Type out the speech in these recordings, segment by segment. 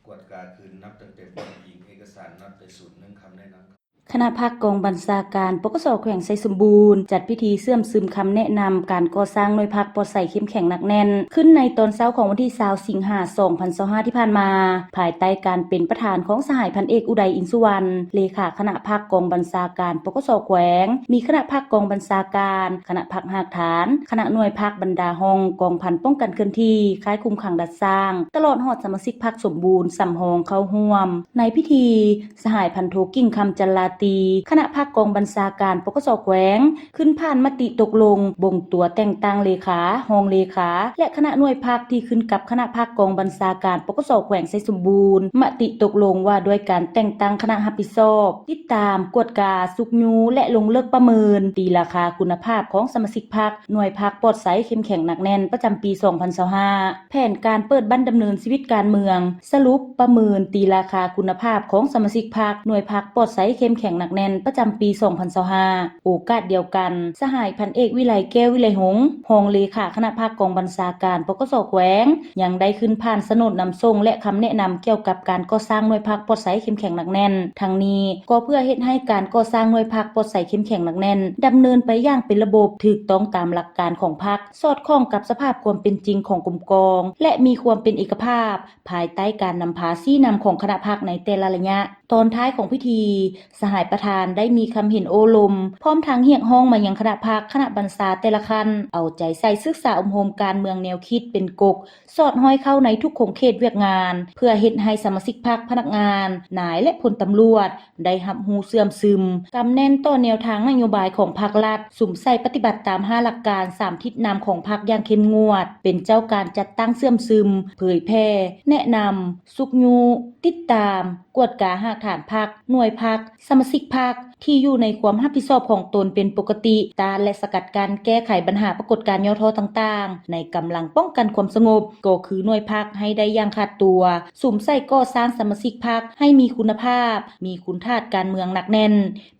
ກວດກາຄືນນັບຕັ້ງແຕ່ປ້ອນອີງເອກະສານນັດປະຊຸມ ໜຶ່ງຄຳແນະນຳ. ຄະນະພັກກອງບັນຊາການ ປກສ ແຂວງໄຊສົມບູນ ຈັດພິທີເຊື່ອມຊຶມຄຳແນະນຳການກໍ່ສ້າງໜ່ວຍພັກປອດໃສເຂັ້ມແຂງໜັກແໜ້ນ ຂຶ້ນໃນຕອນເຊົ້າຂອງວັນທີຊາວ ສິງຫາ ສອງພັນຊາວຫ້າ ທີ່ຜ່ານມາ, ພາຍໃຕ້ການເປັນປະທານຂອງສະຫາຍພັນເອກ ອຸໄດ ອິນສຸວັນ ເລຂາຄະນະພັກກອງບັນຊາການ ປກສ ແຂວງ, ມີຄະນະພັກກອງບັນຊາການ, ຄະນະພັກຮາກຖານ, ຄະນະໜ່ວຍພັກ, ບັນດາຫ້ອງ, ກອງພັນປ້ອງກັນເຄື່ອນທີ່, ຄ້າຍຄຸມຂັງດັດສ້າງ, ຕະຫຼອດຮອດສະມາຊິກພັກສົມບູນສຳຮອງເຂົ້າຮ່ວມ. ໃນພິທີ, ສະຫາຍພັນໂທ ກິ່ງຄຳ ຈັນລາຕີ ຄະນະພັກກອງບັນຊາການ ປກສ ແຂວງ ຂຶ້ນຜ່ານມະຕິຕົກລົງບົ່ງຕົວແຕ່ງຕັ້ງເລຂາ, ຮອງເລຂາ ແລະ ຄະນະໜ່ວຍພັກທີ່ຂຶ້ນກັບຄະນະພັກກອງບັນຊາການ ປກສ ແຂວງໄຊສົມບູນ ມະຕິຕົກລົງວ່າດ້ວຍການແຕ່ງຕັ້ງຄະນະຮັບຜິດຊອບ, ຕິດຕາມ, ກວດກາ, ຊຸກຍູ້ ແລະ ລົງເລິກປະເມີນ, ຕີລາຄາຄຸນນະພາບຂອງສະມາຊິກພັກ, ໜ່ວຍພັກປອດໃສເຂັ້ມແຂງໜັກແໜ້ນ ປະຈຳປີສອງພັນຊາວຫ້າ. ແຜນການເປີດບັ້ນດຳເນີນຊີວິດການເມືອງ, ສະຫຼຸບ, ປະເມີນ, ຕີລາຄາຄຸນນະພາບຂອງສະມາຊິກພັກ, ໜ່ວຍພັກປອດໃສເຂັ້ມແຂງໜັກແໜ້ນ ປະຈຳປີສອງພັນຊາວຫ້າ. ໂອກາດດຽວກັນ, ສະຫາຍພັນເອກ ວິໄລ ແກ້ວວິໄລຫົງ ຮອງເລຂາຄະນະພັກກອງບັນຊາການ ປກສ ແຂວງ ຍັງໄດ້ຂຶ້ນຜ່ານສະໜົດນຳສົ່ງ ແລະ ຄຳແນະນຳກ່ຽວກັບການກໍ່ສ້າງໜ່ວຍພັກປອດໃສເຂັ້ມແຂງໜັກແໜ້ນ. ທັງນີ້, ກໍເພື່ອເຮັດໃຫ້ການກໍ່ສ້າງໜ່ວຍພັກປອດໃສເຂັ້ມແຂງໜັກແໜ້ນ ດຳເນີນໄປຢ່າງເປັນລະບົບ, ຖືກຕ້ອງຕາມຫຼັກການຂອງພັກ, ສອດຄ່ອງກັບສະພາບຄວາມເປັນຈິງຂອງກົມກອງ ແລະ ມີຄວາມເປັນເອກະພາບ, ພາຍໃຕ້ການນຳພາຊີ້ນຳຂອງຄະນະພັກໃນແຕ່ລະໄລຍະ. ຕອນທ້າຍຂອງພິທີ, ສະຫາຍປະທານໄດ້ມີຄຳເຫັນໂອ້ລົມ, ພ້ອມທັງຮຽກຮ້ອງມາຍັງຄະນະພັກ, ຄະນະບັນຊາແຕ່ລະຂັ້ນ, ເອົາໃຈໃສ່ສຶກສາອົບຮົມການເມືອງແນວຄິດເປັນກົກ, ສອດຫ້ອຍເຂົ້າໃນທຸກຂົງເຂດວຽກງານ, ເພື່ອເຮັດໃຫ້ສະມາຊິກພັກ, ພະນັກງານ, ນາຍ ແລະ ພົນຕຳຫຼວດ ໄດ້ຮັບຮູ້ເຊື່ອມຊຶມ, ກຳແໜ້ນຕໍ່ແນວທາງນະໂຍບາຍຂອງພັກລັດ, ສຸມໃສ່ປະຕິບັດຕາມຫ້າຫຼັກການ, ສາມທິດນຳຂອງພັກຢ່າງເຂັ້ມງວດ, ເປັນເຈົ້າການຈັດຕັ້ງເຊື່ອມຊຶມ, ເຜີຍແຜ່, ແນະນຳ, ຊຸກຍູ້, ຕິດຕາມ, ກວດກາຮາກຖານພັກ, ໜ່ວຍພັກ, ສະມາຊິກພັກ ທີ່ຢູ່ໃນຄວາມຮັບຜິດຊອບຂອງຕົນເປັນປົກກະຕິ, ຕ້ານ ແລະ ສະກັດກັ້ນແກ້ໄຂບັນຫາປາກົດການຫຍໍ້ທໍ້ຕ່າງໆ ໃນກຳລັງປ້ອງກັນຄວາມສະຫງົບ ກໍຄືໜ່ວຍພັກໃຫ້ໄດ້ຢ່າງຂາດຕົວ, ສຸມໃສ່ກໍ່ສ້າງສະມາຊິກພັກໃຫ້ມີຄຸນນະພາບ, ມີຄຸນທາດການເມືອງໜັກແໜ້ນ,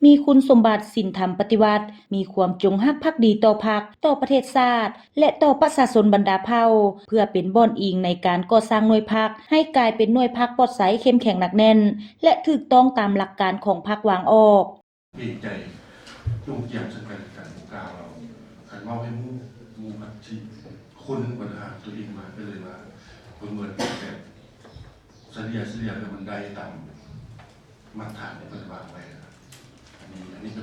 ມີຄຸນສົມບັດສິນທຳປະຕິວັດ, ມີຄວາມຈົງຮັກພັກດີຕໍ່ພັກ, ຕໍ່ປະເທດຊາດ ແລະ ຕໍ່ປະຊາຊົນບັນດາເຜົ່າ ເພື່ອເປັນບ່ອນອີງໃນການກໍ່ສ້າງໜ່ວຍພັກໃຫ້ກາຍເປັນໜ່ວຍພັກປອດໃສເຂັ້ມແຂງໜັກແໜ້ນ ແລະ ຖືກຕ້ອງຕາມຫຼັກການຂອງພັກວາງອອກ. ເກງໃຈ ຈົ່ງຈຽມເຊິ່ງກັນແລະກັນ ບໍ່ກ້າເວົ້າ. ຄັນເວົ້າໃຫ້ໝູ່, ໝູ່ພັດຊິຄົ້ນບັນຫາຕົວເອງມາ ກໍເລີຍວ່າປະເມີນແບບສະເລ່ຍ, ສະເລ່ຍແລ້ວມັນໄດ້ຕາມມາດຖານທີ່ເພິ່ນວາງໄວ້. ອັນນີ້, ອັນນີ້ກໍມີ